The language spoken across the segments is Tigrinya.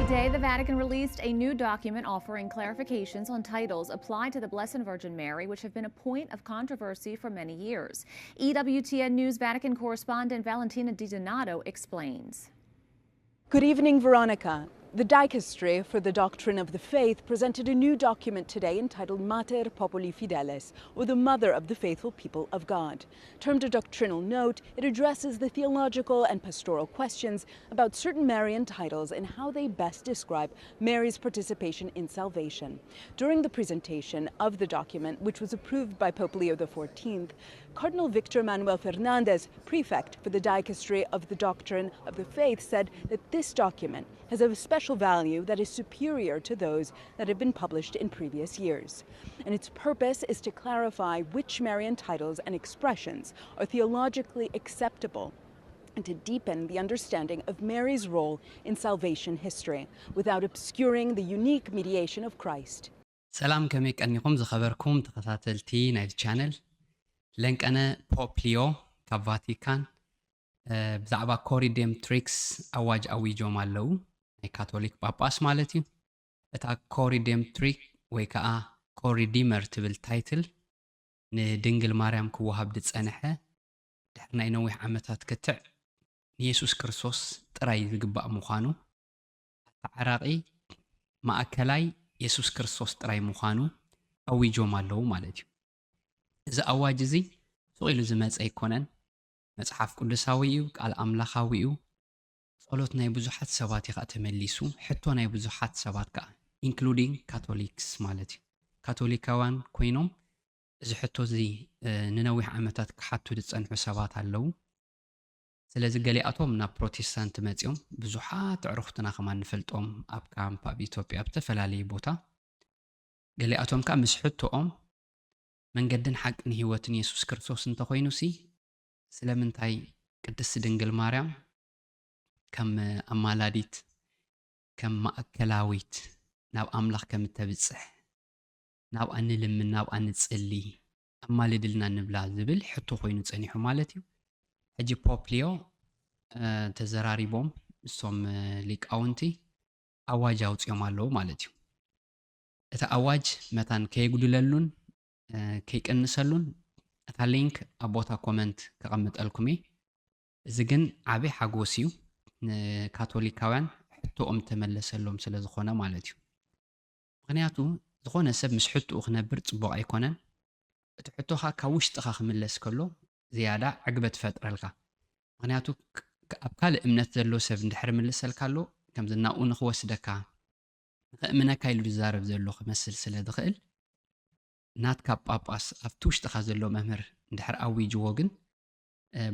Today, the Vatican released a new document offering clarifications on titles applied to the Blessed Virgin Mary, which have been a point of controversy for many years. E W T N News Vatican correspondent Valentina Di Donato explains. Good evening, Veronica. The Dicastery for the Doctrine of the Faith presented a new document today entitled Mater Populi Fidelis, or the Mother of the Faithful People of God. Termed a doctrinal note, it addresses the theological and pastoral questions about certain Marian titles and how they best describe Mary's participation in salvation. During the presentation of the document, which was approved by Pope Leo the fourteenth, Cardinal Victor Manuel Fernandez, prefect for the Dicastery of the Doctrine of the Faith, said that this document has a special value that is superior to those that have been published in previous years. And its purpose is to clarify which Marian titles and expressions are theologically acceptable and to deepen the understanding of Mary's role in salvation history without obscuring the unique mediation of Christ. ሰላም፣ ከመይ ቀኒኹም ዝኸበርኩም ተኸታተልቲ ናይዚ ቻነል? ለንቀነ ፖፕ ሊዮ ካብ ቫቲካን ብዛዕባ ኮሪዴምትሪክስ ኣዋጅ ኣዊጆም ኣለዉ። ናይ ካቶሊክ ጳጳስ ማለት እዩ። እታ ኮሪዴምትሪክ ወይ ከዓ ኮሪዲመር ትብል ታይትል ንድንግል ማርያም ክወሃብ ዝጸንሐ ድሕሪ ናይ ነዊሕ ዓመታት ክትዕ ንየሱስ ክርስቶስ ጥራይ ዝግባእ ምዃኑ፣ ኣተዓራቒ ማእከላይ የሱስ ክርስቶስ ጥራይ ምዃኑ ኣዊጆም ኣለዉ ማለት እዩ። እዚ ኣዋጅ እዚ ሱቕ ኢሉ ዝመጸ ኣይኮነን። መጽሓፍ ቅዱሳዊ እዩ፣ ቃል ኣምላኻዊ እዩ። ጸሎት ናይ ብዙሓት ሰባት እዩ ከዓ ተመሊሱ፣ ሕቶ ናይ ብዙሓት ሰባት ከዓ፣ ኢንክሉዲንግ ካቶሊክስ ማለት እዩ። ካቶሊካውያን ኮይኖም እዚ ሕቶ እዚ ንነዊሕ ዓመታት ክሓቱ ዝጸንሑ ሰባት ኣለዉ። ስለዚ ገሊኣቶም ናብ ፕሮቴስታንት መጺኦም፣ ብዙሓት ኣዕሩኽትና ከማን ንፈልጦም ኣብ ካምፕ፣ ኣብ ኢትዮጵያ፣ ኣብ ዝተፈላለየ ቦታ። ገሊኣቶም ከዓ ምስ ሕቶኦም መንገድን ሓቅን ህይወትን የሱስ ክርስቶስ እንተኾይኑሲ፣ ስለምንታይ ቅድስቲ ድንግል ማርያም ከም ኣማላዲት፣ ከም ማእከላዊት ናብ ኣምላኽ ከም እተብጽሕ፣ ናብኣ ንልምን፣ ናብኣ ንጽሊ፣ ኣማልድልና ንብላ ዝብል ሕቶ ኮይኑ ጸኒሑ ማለት እዩ። ሕጂ ፖፕ ሊዮ ተዘራሪቦም ምስቶም ሊቃውንቲ ኣዋጅ ኣውጺኦም ኣለዉ ማለት እዩ። እቲ ኣዋጅ መታን ከየጉድለሉን ከይቀንሰሉን እታ ሊንክ ኣብ ቦታ ኮመንት ከቐምጠልኩም እየ። እዚ ግን ዓቢ ሓጎስ እዩ፣ ንካቶሊካውያን ሕቶኦም ተመለሰሎም ስለ ዝኾነ ማለት እዩ። ምኽንያቱ ዝኾነ ሰብ ምስ ሕቶኡ ክነብር ጽቡቕ ኣይኮነን። እቲ ሕቶኻ ካብ ውሽጥኻ ክምለስ ከሎ ዝያዳ ዕግበት ይፈጥረልካ። ምኽንያቱ ኣብ ካልእ እምነት ዘሎ ሰብ እንድሕር ምልሰልካ ኣሎ፣ ከምዚ ናብኡ ንኽወስደካ፣ ንኸእምነካ ኢሉ ዝዛረብ ዘሎ ክመስል ስለ ዝኽእል፣ ናትካ ጳጳስ ኣብቲ ውሽጥኻ ዘሎ መምህር እንድሕር ኣዊጅዎ ግን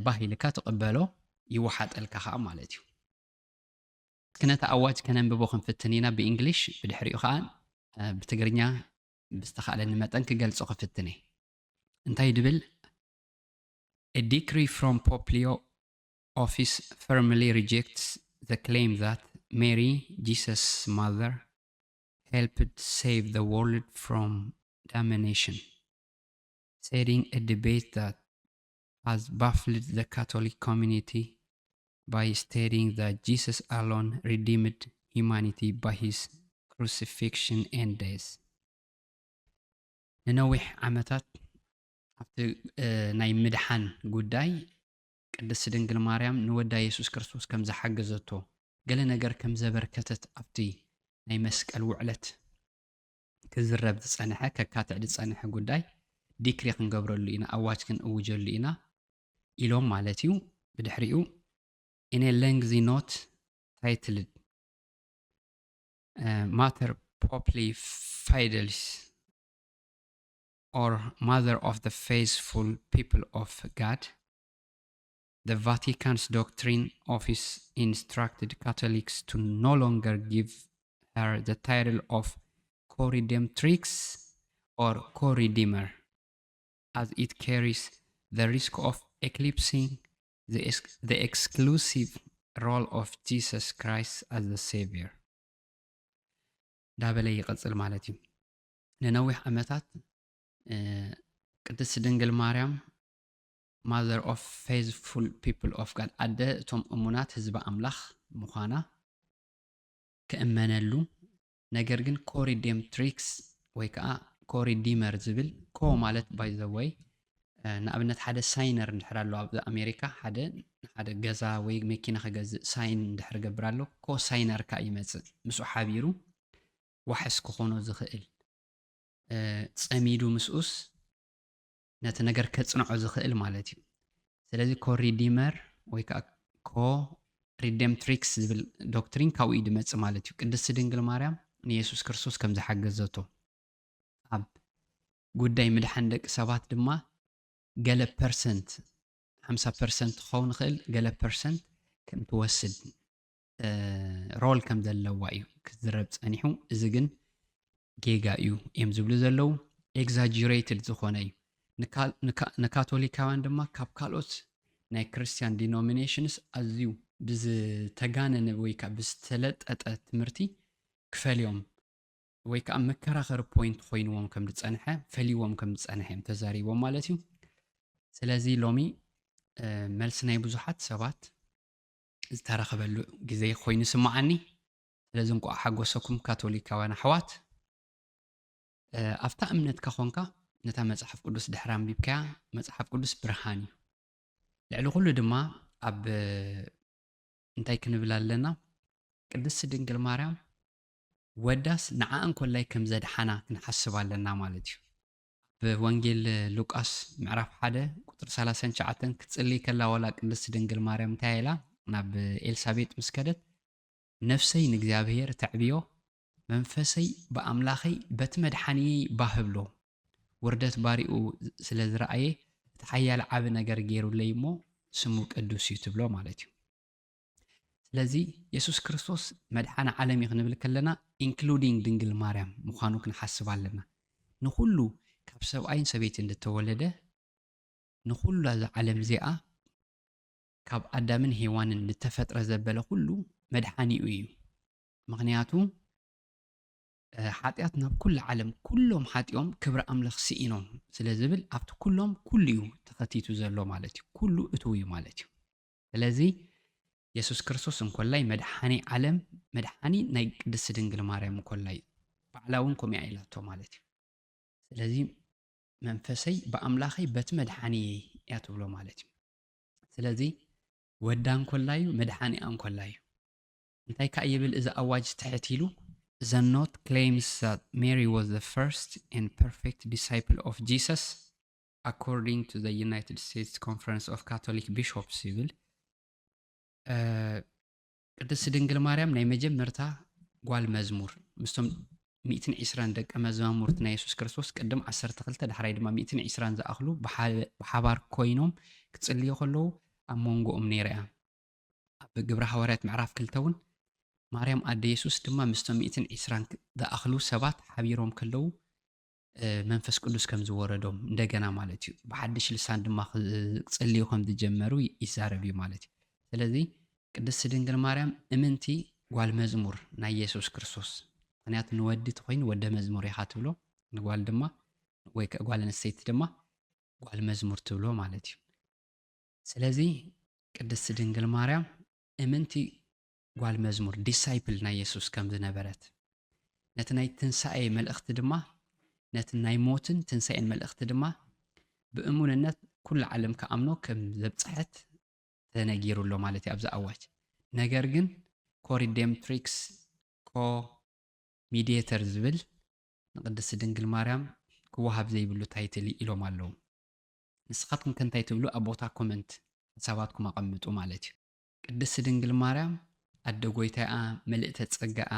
ባህ ኢልካ ትቕበሎ፣ ይወሓጠልካ ከዓ ማለት እዩ። እስኪ ነቲ ኣዋጅ ከነንብቦ ክንፍትን ኢና ብእንግሊሽ፣ ብድሕሪኡ ከዓ ብትግርኛ ብዝተኻእለኒ መጠን ክገልጾ ክፍትን እየ። እንታይ ድብል? A decree from Pope Leo office firmly rejects the claim that Mary, Jesus' mother, helped save the world from damnation, setting a debate that has baffled the Catholic community by stating that Jesus alone redeemed humanity by his crucifixion and death. ንነዊሕ ዓመታት ኣብቲ ናይ ምድሓን ጉዳይ ቅድስቲ ድንግል ማርያም ንወዳ የሱስ ክርስቶስ ከም ዝሓገዘቶ፣ ገለ ነገር ከም ዘበርከተት ኣብቲ ናይ መስቀል ውዕለት ክዝረብ ዝጸንሐ፣ ከካትዕ ዝጸንሐ ጉዳይ ዲክሪ ክንገብረሉ ኢና፣ ኣዋጅ ክንእውጀሉ ኢና ኢሎም ማለት እዩ። ብድሕሪኡ in a lengthy note titled Mater Populi Fidelis or Mother of the Faithful People of God, the Vatican's Doctrine Office instructed Catholics to no longer give her the title of co-redemptrix or co-redeemer, as it carries the risk of eclipsing the, ex- the exclusive role of Jesus Christ as the Savior. ዳበለ ይቐጽል ማለት እዩ። ንነዊሕ ዓመታት ቅድስቲ ድንግል ማርያም Mother of Faithful People of God፣ ኣደ እቶም እሙናት ህዝቢ ኣምላኽ ምዃና ክእመነሉ። ነገር ግን ኮሪዴምትሪክስ ወይ ከዓ ኮሪዲመር ዝብል፣ ኮ ማለት by the way ንኣብነት ሓደ ሳይነር እንድሕር ኣሎ ኣብ ኣሜሪካ፣ ሓደ ሓደ ገዛ ወይ መኪና ክገዝእ ሳይን እንድሕር ገብር ኣሎ፣ ኮ ሳይነር ከዓ ይመፅእ። ምስኡ ሓቢሩ ዋሕስ ክኾኖ ዝኽእል፣ ፀሚዱ ምስኡስ ነቲ ነገር ከፅንዖ ዝኽእል ማለት እዩ። ስለዚ ኮሪዲመር ወይ ከዓ ኮ ሪደምትሪክስ ዝብል ዶክትሪን ካብኡ እዩ ዝመፅእ ማለት እዩ። ቅድስቲ ድንግል ማርያም ንየሱስ ክርስቶስ ከም ዝሓገዘቶ፣ ኣብ ጉዳይ ምድሓን ደቂ ሰባት ድማ ገለ ፐርሰንት፣ ሓምሳ ፐርሰንት ክኸውን ይኽእል፣ ገለ ፐርሰንት ከም ትወስድ ሮል ከም ዘለዋ እዩ ክዝረብ ፀኒሑ። እዚ ግን ጌጋ እዩ እዮም ዝብሉ ዘለዉ። ኤግዛጅሬትድ ዝኾነ እዩ። ንካቶሊካውያን ድማ ካብ ካልኦት ናይ ክርስቲያን ዲኖሚኔሽንስ ኣዝዩ ብዝተጋነነ ወይ ከዓ ብዝተለጠጠ ትምህርቲ ክፈልዮም ወይ ከዓ መከራኸሪ ፖይንት ኮይንዎም ከም ዝፀንሐ፣ ፈልይዎም ከም ዝፀንሐ እዮም ተዛሪቦም ማለት እዩ። ስለዚ ሎሚ መልሲ ናይ ብዙሓት ሰባት ዝተረኸበሉ ግዜ ኮይኑ ስምዓኒ። ስለዚ እንቋዕ ሓጎሰኩም ካቶሊካውያን ኣሕዋት። ኣብታ እምነትካ ኮንካ ነታ መጽሓፍ ቅዱስ ድሕሪ ኣንቢብካያ፣ መጽሓፍ ቅዱስ ብርሃን እዩ። ልዕሊ ኩሉ ድማ ኣብ እንታይ ክንብል ኣለና? ቅድስቲ ድንግል ማርያም ወዳስ ንዓ እንኮላይ ከም ዘድሓና ክንሓስብ ኣለና ማለት እዩ። ኣብ ወንጌል ሉቃስ ምዕራፍ ሓደ ቁፅሪ ሰላሳን ትሽዓተን ክትፅሊ ከላ ዋላ ቅድስቲ ድንግል ማርያም እንታይ ኢላ ናብ ኤልሳቤጥ ምስ ከደት፣ ነፍሰይ ንእግዚኣብሔር ተዕብዮ፣ መንፈሰይ ብኣምላኸይ በቲ መድሓኒየይ ባህ ብሎ፣ ውርደት ባሪኡ ስለ ዝረኣየ እቲ ሓያል ዓቢ ነገር ገይሩለይ እሞ ስሙ ቅዱስ እዩ ትብሎ ማለት እዩ። ስለዚ የሱስ ክርስቶስ መድሓኒ ዓለም እዩ ክንብል ከለና ኢንክሉዲንግ ድንግል ማርያም ምዃኑ ክንሓስብ ኣለና። ንኹሉ ካብ ሰብኣይን ሰበይትን ዝተወለደ ንኹሉ እዛ ዓለም እዚኣ ካብ ኣዳምን ሄዋንን ዝተፈጥረ ዘበለ ኩሉ መድሓኒኡ እዩ። ምኽንያቱ ሓጢኣት ናብ ኩሉ ዓለም ኩሎም ሓጢኦም ክብሪ ኣምላኽ ስኢኖም ስለ ዝብል ኣብቲ ኩሎም ኩሉ እዩ ተኸቲቱ ዘሎ ማለት እዩ። ኩሉ እትው እዩ ማለት እዩ። ስለዚ የሱስ ክርስቶስ እንኮላይ መድሓኒ ዓለም፣ መድሓኒ ናይ ቅድስቲ ድንግል ማርያም እንኮላይ ባዕላ እውን ከምኡ ኢላቶ ማለት እዩ። ስለዚ መንፈሰይ ብኣምላኸይ በቲ መድሓኒየይ እያ ትብሎ ማለት እዩ። ስለዚ ወዳ እንኮላዩ መድሓኒኣ እንኮላዩ እንታይ ከዓ ይብል እዚ ኣዋጅ ትሕት ኢሉ? The note claims that Mary was the first and perfect disciple of Jesus according to the United States Conference of Catholic Bishops ይብል። ቅድስቲ ድንግል ማርያም ናይ መጀመርታ ጓል መዝሙር ምስቶም ሚእትን ዕስራን ደቀ መዛሙርቲ ናይ የሱስ ክርስቶስ ቅድም ዓሰርተ ክልተ ዳሕራይ ድማ ሚእትን ዕስራን ዝኣኽሉ ብሓባር ኮይኖም ክጽልዩ ከለዉ ኣብ መንጎኦም ነይራ እያ። ኣብ ግብረ ሃዋርያት ምዕራፍ ክልተ እውን ማርያም ኣደ የሱስ ድማ ምስቶም ሚእትን ዕስራን ዝኣኽሉ ሰባት ሓቢሮም ከለዉ መንፈስ ቅዱስ ከም ዝወረዶም እንደገና ማለት እዩ። ብሓድሽ ልሳን ድማ ክጽልዩ ከም ዝጀመሩ ይዛረብ እዩ ማለት እዩ። ስለዚ ቅድስቲ ድንግል ማርያም እምንቲ ጓል መዝሙር ናይ የሱስ ክርስቶስ፣ ምኽንያቱ ንወዲ ተኮይኑ ወደ መዝሙር ኢኻ ትብሎ፣ ንጓል ድማ ወይ ጓል ኣንስተይቲ ድማ ጓል መዝሙር ትብሎ ማለት እዩ። ስለዚ ቅድስቲ ድንግል ማርያም እምንቲ ጓል መዝሙር ዲሳይፕል ናይ የሱስ ከም ዝነበረት፣ ነቲ ናይ ትንሳኤ መልእኽቲ ድማ፣ ነቲ ናይ ሞትን ትንሳኤን መልእኽቲ ድማ ብእሙንነት ኩሉ ዓለም ክኣምኖ ከም ዘብፅሐት ተነጊሩ ኣሎ ማለት እዩ ኣብዚ ኣዋጅ። ነገር ግን ኮሪዴምትሪክስ ኮ ሚዲየተር ዝብል ንቅድስቲ ድንግል ማርያም ክወሃብ ዘይብሉ ታይትል ኢሎም ኣለዉ። ንስኻትኩም ከ እንታይ ትብሉ? ኣብ ቦታ ኮመንት ሓሳባትኩም ኣቐምጡ ማለት እዩ። ቅድስቲ ድንግል ማርያም ኣደ ጎይታኣ፣ ምልእተ ጸጋኣ፣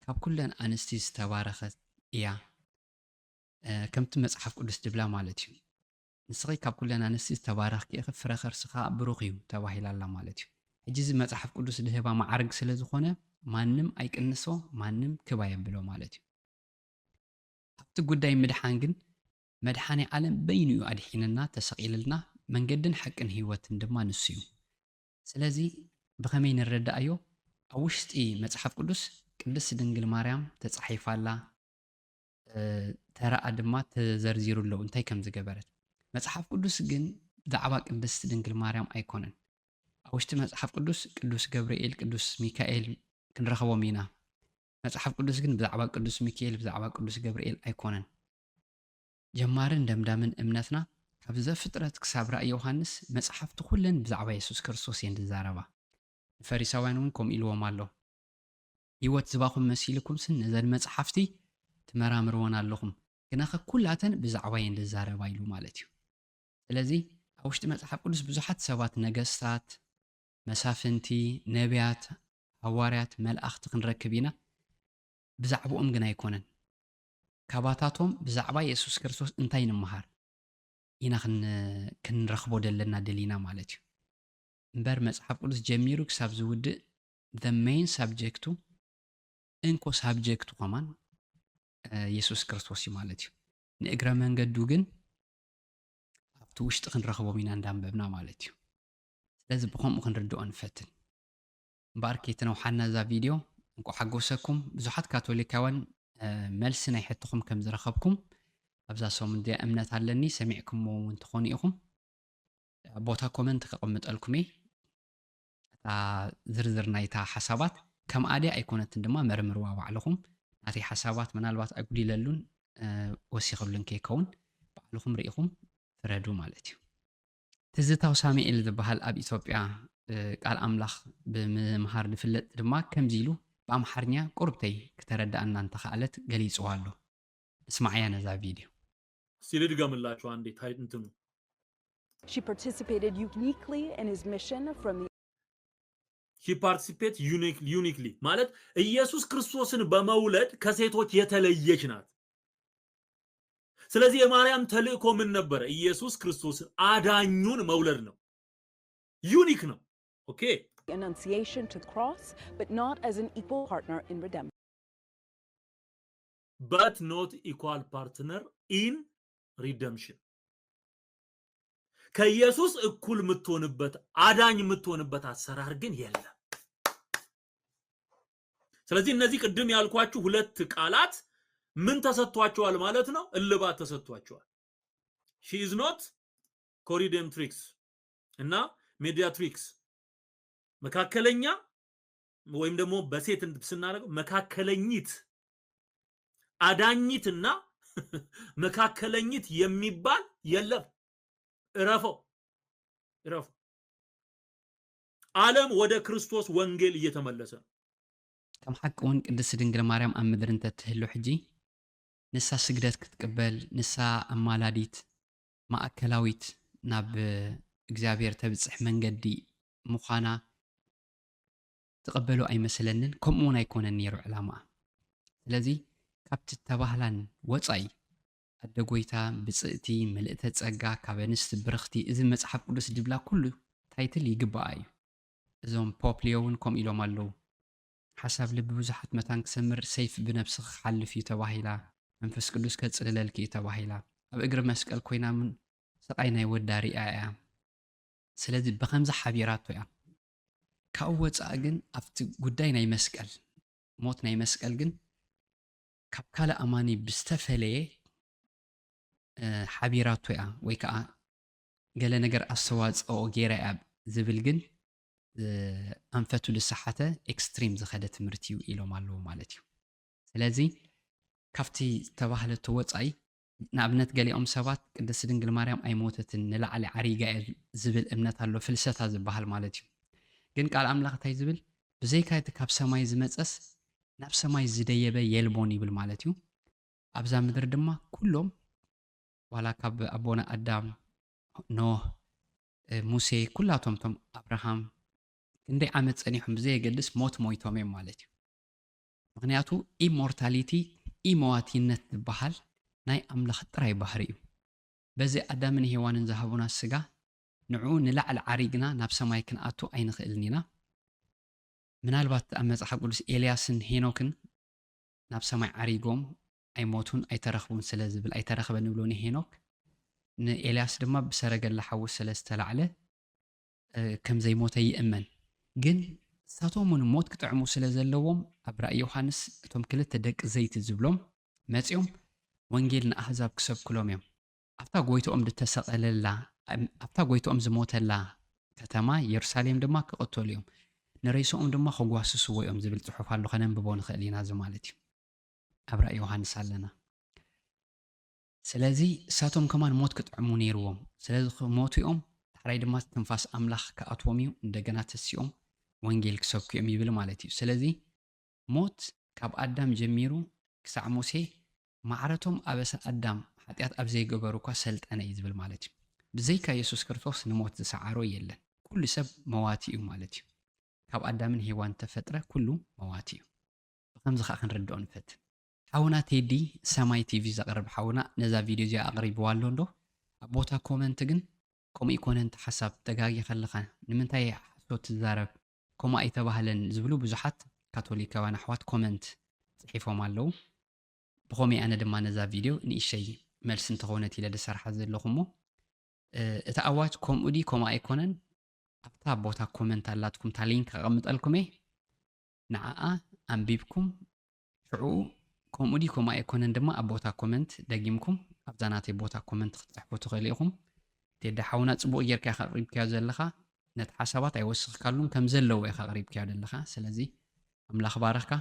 ካብ ኩለን ኣንስቲ ዝተባረኸት እያ። ከምቲ መጽሓፍ ቅዱስ ድብላ ማለት እዩ። ንስኺ ካብ ኩለን ኣንስቲ ዝተባረኽኪ ኢኺ፣ ፍረ ከርስኻ ብሩኽ እዩ ተባሂላ ኣላ ማለት እዩ። ሕጂ እዚ መጽሓፍ ቅዱስ ድህባ መዓርግ ስለ ዝኾነ ማንም ኣይቅንሶ፣ ማንም ክብ ኣየብሎ ማለት እዩ። ኣብቲ ጉዳይ ምድሓን ግን መድሓኒ ዓለም በይኑ እዩ ኣድሒንና፣ ተሰቒልልና፣ መንገድን ሓቅን ህይወትን ድማ ንሱ እዩ። ስለዚ ብኸመይ ንረዳእዮ? ኣብ ውሽጢ መጽሓፍ ቅዱስ ቅድስቲ ድንግል ማርያም ተጻሒፋ ኣላ፣ ተራኣ ድማ ተዘርዚሩ ኣለዉ እንታይ ከም ዝገበረት። መጽሓፍ ቅዱስ ግን ብዛዕባ ቅድስቲ ድንግል ማርያም ኣይኮነን። ኣብ ውሽጢ መጽሓፍ ቅዱስ ቅዱስ ገብርኤል፣ ቅዱስ ሚካኤል ክንረኽቦም ኢና። መጽሓፍ ቅዱስ ግን ብዛዕባ ቅዱስ ሚካኤል፣ ብዛዕባ ቅዱስ ገብርኤል ኣይኮነን። ጀማርን ደምዳምን እምነትና ካብ ዘፍጥረት ክሳብ ራእይ ዮሃንስ መጽሓፍቲ ኩለን ብዛዕባ የሱስ ክርስቶስ እየን ዝዛረባ። ንፈሪሳውያን እውን ከምኡ ኢልዎም ኣሎ። ህይወት ዝባኹም መሲልኩምስን ነዘን መጽሓፍቲ ትመራምርወን ኣለኹም፣ ግናኸ ኩላተን ብዛዕባ እየን ዝዛረባ ኢሉ ማለት እዩ። ስለዚ ኣብ ውሽጢ መጽሓፍ ቅዱስ ብዙሓት ሰባት፣ ነገስታት፣ መሳፍንቲ፣ ነቢያት፣ ሃዋርያት፣ መላእኽቲ ክንረክብ ኢና። ብዛዕባኦም ግን ኣይኮነን። ካባታቶም ብዛዕባ የሱስ ክርስቶስ እንታይ ንምሃር ኢና ክን-፣ ክንረኽቦ ዘለና ደሊና ማለት እዩ። እምበር መጽሓፍ ቅዱስ ጀሚሩ ክሳብ ዝውድእ the main ሳብጀክቱ፣ እንኮ ሳብጀክቱ ከማን፣ እ፣ የሱስ ክርስቶስ እዩ ማለት እዩ። ንእግረ መንገዱ ግን ኣብቲ ውሽጢ ክንረኽቦም ኢና እንዳንበብና ማለት እዩ። ስለዚ ብኸምኡ ክንርድኦ ንፈትን። እምበኣር ከይትነውሓና እዛ ቪድዮ፣ እንኳዕ ሓጎሰኩም። ብዙሓት ካቶሊካውያን፣ እ፣ መልሲ ናይ ሕቶኹም ከም ዝረኸብኩም ኣብዛ ሰሙን እዚኣ እምነት ኣለኒ። ሰሚዕኩምዎ እውን ትኾኑ ኢኹም። ቦታ ኮመንት ከቐምጠልኩም እየ። እታ ዝርዝር ናይታ ሓሳባት ከምኣ ድያ ኣይኮነትን ድማ መርምርዋ ባዕልኹም። ናተይ ሓሳባት ምናልባት ኣጉዲለሉን፣ እ፣ ወሲኽሉን ከይከውን ባዕልኹም ርኢኹም ፍረዱ ማለት እዩ። ትዝታው ሳሙኤል ዝበሃል ኣብ ኢትዮጵያ፣ እ፣ ቃል ኣምላኽ ብምምሃር ዝፍለጥ ድማ ከምዚ ኢሉ ብኣምሓርኛ ቁርብተይ ክተረድኣና እንተኸኣለት ገሊጽዋ ኣሎ። እስማዕያ ነዛ ቪድዮ። እስቲ ልድገምላችሁ አንዴ ታይ-፣ እንትኑ። She participated uniquely in his mission from the She participate unique- uniquely ማለት ኢየሱስ ክርስቶስን በመውለድ ከሴቶች የተለየች ናት። ስለዚህ የማርያም ተልእኮ ምን ነበረ? ኢየሱስ ክርስቶስን አዳኙን መውለድ ነው። ዩኒክ ነው። ኦኬ Annunciation to the cross, but not as an equal partner in redemption. but not equal partner in redemption። ከኢየሱስ እኩል የምትሆንበት አዳኝ የምትሆንበት አሰራር ግን የለም። ስለዚህ እነዚህ ቅድም ያልኳችሁ ሁለት ቃላት ምን ተሰጥቷቸዋል ማለት ነው? እልባት ተሰጥቷቸዋል። She is not co-redemptrix እና mediatrix፣ መካከለኛ ወይም ደግሞ በሴት ስናደርገው መካከለኝት፣ አዳኝትና መካከለኝት የሚባል የለም። እረፈው፣ እረፈው። ዓለም ወደ ክርስቶስ ወንጌል እየተመለሰ ነው። ከም ሓቂ እውን ቅድስቲ ድንግል ማርያም ኣብ ምድሪ እንተትህሉ ሕጂ ንሳ ስግደት ክትቅበል፣ ንሳ ኣማላዲት ማእከላዊት ናብ እግዚኣብሔር ተብጽሕ መንገዲ ምዃና ትቕበሎ ኣይመስለንን፣ ከምኡ እውን ኣይኮነን ነይሩ ዕላማኣ። ስለዚ ካብቲ ተባህላን ወጻኢ ኣደ ጐይታ፣ ብጽእቲ፣ ምልእተ ጸጋ፣ ካብ ኣንስቲ ብርኽቲ፣ እዚ መጽሓፍ ቅዱስ ድብላ ኩሉ ታይትል ይግብኣ እዩ። እዞም ፖፕ ሊዮ እውን ከምኡ ኢሎም ኣለዉ። ሓሳብ ልቢ ብዙሓት መታን ክሰምር፣ ሰይፍ ብነብስኺ ክሓልፍ እዩ ተባሂላ፣ መንፈስ ቅዱስ ከጽልለልኪ እዩ ተባሂላ። ኣብ እግሪ መስቀል ኮይና እውን ስቓይ ናይ ወዳ ሪኣ እያ። ስለዚ ብኸምዚ ሓቢራቶ እያ። ካብኡ ወጻኢ ግን ኣብቲ ጉዳይ ናይ መስቀል፣ ሞት ናይ መስቀል ግን ካብ ካልእ ኣማኒ ብዝተፈለየ፣ እ፣ ሓቢራቶ እያ ወይ ከዓ ገለ ነገር ኣስተዋጽኦ ገይራ እያ ዝብል ግን፣ እ፣ ኣንፈቱ ዝሰሓተ ኤክስትሪም ዝኸደ ትምህርቲ እዩ ኢሎም ኣለዉ ማለት እዩ። ስለዚ ካብቲ ዝተባህለቶ ወጻኢ፣ ንኣብነት ገሊኦም ሰባት ቅድስቲ ድንግል ማርያም ኣይሞተትን፣ ንላዕሊ ዓሪጋ እያ ዝብል እምነት ኣሎ፣ ፍልሰታ ዝበሃል ማለት እዩ። ግን ቃል ኣምላኽ እንታይ ዝብል? ብዘይካ እቲ ካብ ሰማይ ዝመጸስ ናብ ሰማይ ዝደየበ የልቦን ይብል ማለት እዩ። ኣብዛ ምድሪ ድማ ኩሎም ዋላ ካብ ኣቦና ኣዳም፣ ኖህ፣ እ፣ ሙሴ፣ ኩላቶም እቶም ኣብርሃም ክንደይ ዓመት ጸኒሖም ብዘየገድስ ሞት ሞይቶም እዮም ማለት እዩ። ምኽንያቱ ኢሞርታሊቲ፣ ኢመዋቲነት ዝበሃል ናይ ኣምላኽ ጥራይ ባህሪ እዩ። በዚ ኣዳምን ሄዋንን ዝሃቡና ስጋ ንዕኡ ንላዕሊ ዓሪግና ናብ ሰማይ ክንኣቱ ኣይንኽእልን ኢና። ምናልባት ኣብ መጽሓፍ ቅዱስ ኤልያስን ሄኖክን ናብ ሰማይ ዓሪጎም ኣይሞቱን ኣይተረኽቡን ስለ ዝብል ኣይተረኽበን ንብሎ ንሄኖክ። ንኤልያስ ድማ ብሰረገላ ሓዊ ስለ ዝተላዕለ፣ እ፣ ከም ዘይሞተ ይእመን። ግን ንሳቶም እውን ሞት ክጥዕሙ ስለ ዘለዎም ኣብ ራእይ ዮሃንስ እቶም ክልተ ደቂ ዘይቲ ዝብሎም መጺኦም ወንጌል ንኣህዛብ ክሰብክሎም እዮም። ኣብታ ጎይትኦም ዝተሰቐለላ፣ ኣብታ ጎይትኦም ዝሞተላ ከተማ የሩሳሌም ድማ ክቕተሉ እዮም። ንሬስኦም ድማ ከጓስስዎ እዮም ዝብል ጽሑፍ ኣሎ። ከነንብቦ ንኽእል ኢና እዚ ማለት እዩ። ኣብ ራእይ ዮሃንስ ኣለና። ስለዚ እሳቶም ከማን ሞት ክጥዕሙ ነይርዎም። ስለዚ ክሞቱ እዮም። ዳሕራይ ድማ ትንፋስ ኣምላኽ ክኣትዎም እዩ። እንደገና ተሲኦም ወንጌል ክሰብኩ እዮም ይብል ማለት እዩ። ስለዚ ሞት ካብ ኣዳም ጀሚሩ ክሳዕ ሙሴ ማዕረቶም ኣበሳ ኣዳም ሓጢኣት ኣብ ዘይገበሩ እኳ ሰልጠነ እዩ ዝብል ማለት እዩ። ብዘይካ የሱስ ክርስቶስ ንሞት ዝሰዓሮ የለን። ኩሉ ሰብ መዋቲ እዩ ማለት እዩ። ካብ ኣዳምን ሄዋን ተፈጥረ ኩሉ መዋቲ እዩ። ብኸምዚ ከዓ ክንርድኦ ንፈትን። ሓውና ቴዲ ሰማይ ቲቪ ዘቕርብ ሓውና ነዛ ቪድዮ እዚኣ ኣቕሪብዋ ኣሎ እንዶ ኣብ ቦታ ኮመንት ግን ከምኡ ይኮነ እንተ ሓሳብ ተጋጊ ከለኻ ንምንታይ ሓሶት ትዛረብ ከምኡ ኣይተባህለን ዝብሉ ብዙሓት ካቶሊካውያን ኣሕዋት ኮመንት ጽሒፎም ኣለዉ። ብኸመይ ኣነ ድማ ነዛ ቪድዮ ንእሸይ መልሲ እንተኾነት ኢለ ዝሰርሓ ዘለኹ እሞ እቲ ኣዋጅ ከምኡ ዲ ከምኡ ኣይኮነን ኣብታ ቦታ ኮመንት ኣላትኩም እታ ሊንክ ከቐምጠልኩም እየ ንዓኣ ኣንቢብኩም ሽዑ ከምኡ ዲ ከምኡ ኣይኮነን ድማ ኣብ ቦታ ኮመንት ደጊምኩም ኣብዛ ናተይ ቦታ ኮመንት ክትፅሕፉ ትኽእሉ ኢኹም። ቴዲ ሓውና ፅቡቕ ጌርካ ኢኻ ኣቕሪብካዮ ዘለኻ ነቲ ሓሳባት ኣይወስኽካሉን ከም ዘለዎ ኢኻ ኣቕሪብካዮ ዘለኻ። ስለዚ ኣምላኽ ባረኽካ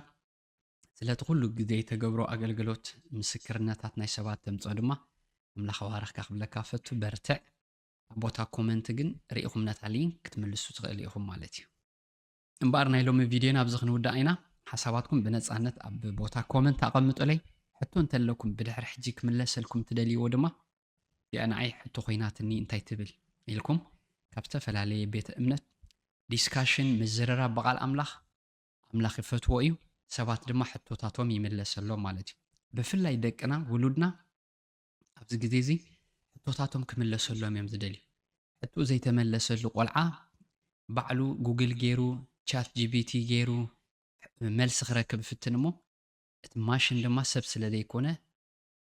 ስለቲ ኩሉ ግዜ ተገብሮ ኣገልግሎት ምስክርነታት ናይ ሰባት ተምፅኦ ድማ ኣምላኽ ባረኽካ ክብለካ ፈቱ። በርትዕ። ኣብ ቦታ ኮመንት ግን ርኢኹም ነታ ሊንክ ክትምልሱ ትኽእሉ ኢኹም ማለት እዩ። እምበኣር ናይ ሎሚ ቪድዮና ኣብዚ ክንውዳእ ኢና። ሓሳባትኩም ብነፃነት ኣብ ቦታ ኮመንት ኣቐምጡለይ። ሕቶ እንተለኩም ብድሕሪ ሕጂ ክምለሰልኩም ትደልይዎ ድማ እዚኣ ንዓይ ሕቶ ኮይናትኒ እንታይ ትብል ኢልኩም ካብ ዝተፈላለየ ቤተ እምነት ዲስካሽን ምዝርራብ ብቓል ኣምላኽ ኣምላኽ ይፈትዎ እዩ። ሰባት ድማ ሕቶታቶም ይምለሰሎም ማለት እዩ። ብፍላይ ደቅና ውሉድና ኣብዚ ግዜ እዚ ሕቶታቶም ክምለሰሎም እዮም ዝደልዩ። ሕቶ ዘይተመለሰሉ ቆልዓ ባዕሉ ጉግል ገይሩ ቻት ጂቢቲ ገይሩ መልሲ ክረክብ ይፍትን እሞ እቲ ማሽን ድማ ሰብ ስለ ዘይኮነ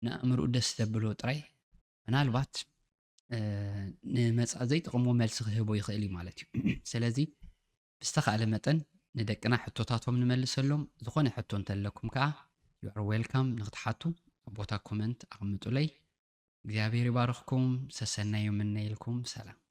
ንኣእምርኡ ደስ ዘብሎ ጥራይ ምናልባት ንመጻ ዘይጠቕሞ መልሲ ክህቦ ይኽእል እዩ ማለት እዩ። ስለዚ ብዝተኻእለ መጠን ንደቅና ሕቶታቶም ንመልሰሎም። ዝኾነ ሕቶ እንተለኩም ከዓ you are welcome ንክትሓቱ ኣብ ቦታ ኮመንት ኣቕምጡለይ። እግዚኣብሔር ይባርኽኩም። ሰሰናዩ ምነይልኩም። ሰላም።